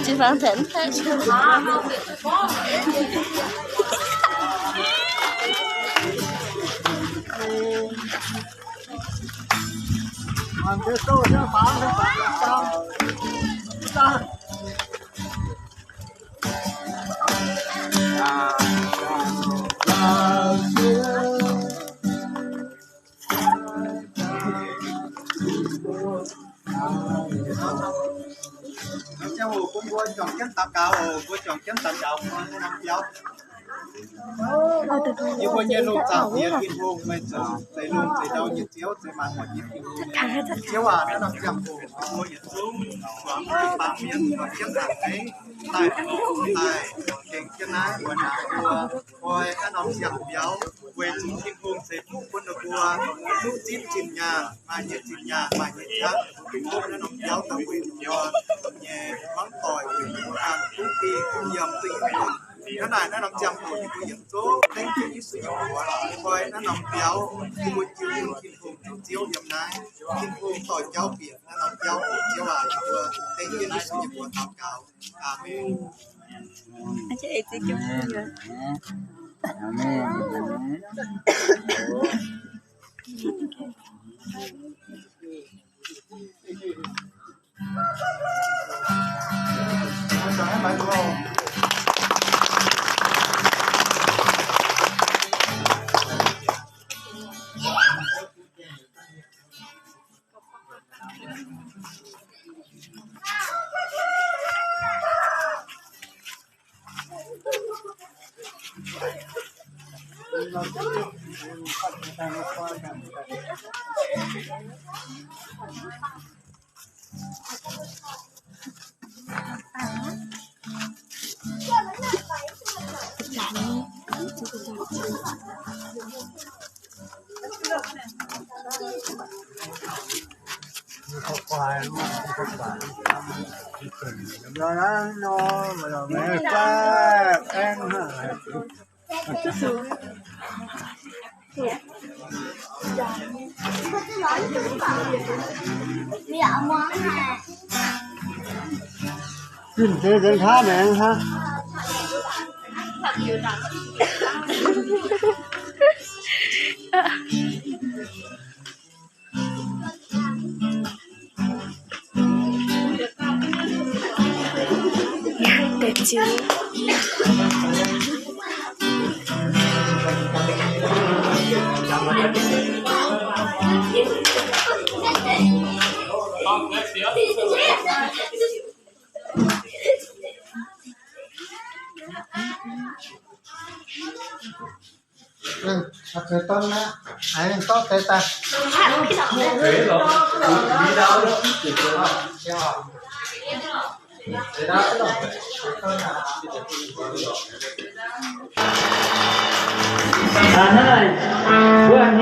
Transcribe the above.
Jiu-Baang Cen. Ziangh hoc bun mbuo juangc jienv daux gaux oc. Mbuo juangc jienv daux gaux bun norm biauv. Yie mbuo nyei lungh zaangc Diex Tin-Hungh, meih zoux zeix lungh zeix ndau nyei Ziouv, zeix maanc muotc nyei Tin-Hungh. Ziouv aac, naaiv norm ziangh hoc mbuo yietc zungv zuangx jienv baamh mienh juangc jienv a'hneiv daaih, daaih gengh jienv naaiv mbuo naaic mbuo koi naaiv norm ziangh biauv, weic zuqc Tin-Hungh ceix fuqv bun ninh mbuo, duqv zipv zinh-nyaanh, maaih nyei zinh-nyaanh, maaih nyei qaqv, duqv naaiv norm biauv daaih weic ninh mbuo nyei hmuangv doic, weic ninh mbuo ganh duqv dingh duqv yiem duqv yietc nyungc. Hnangv naaic naaiv norm ziangh hoc yie mbuo yietc zungv dengv jienv Yesu nyei mbuox koi naaiv norm biauv, yie mbuo jiu bun Tin-Hungh zoux Ziouv yiem naaiv. Tin-Hungh dorh jauv bieqc naaiv norm biauv oc. Ziouv aac, yie mbuo dengv jienv Yesu nyei mbuox daux gaux. Aamen.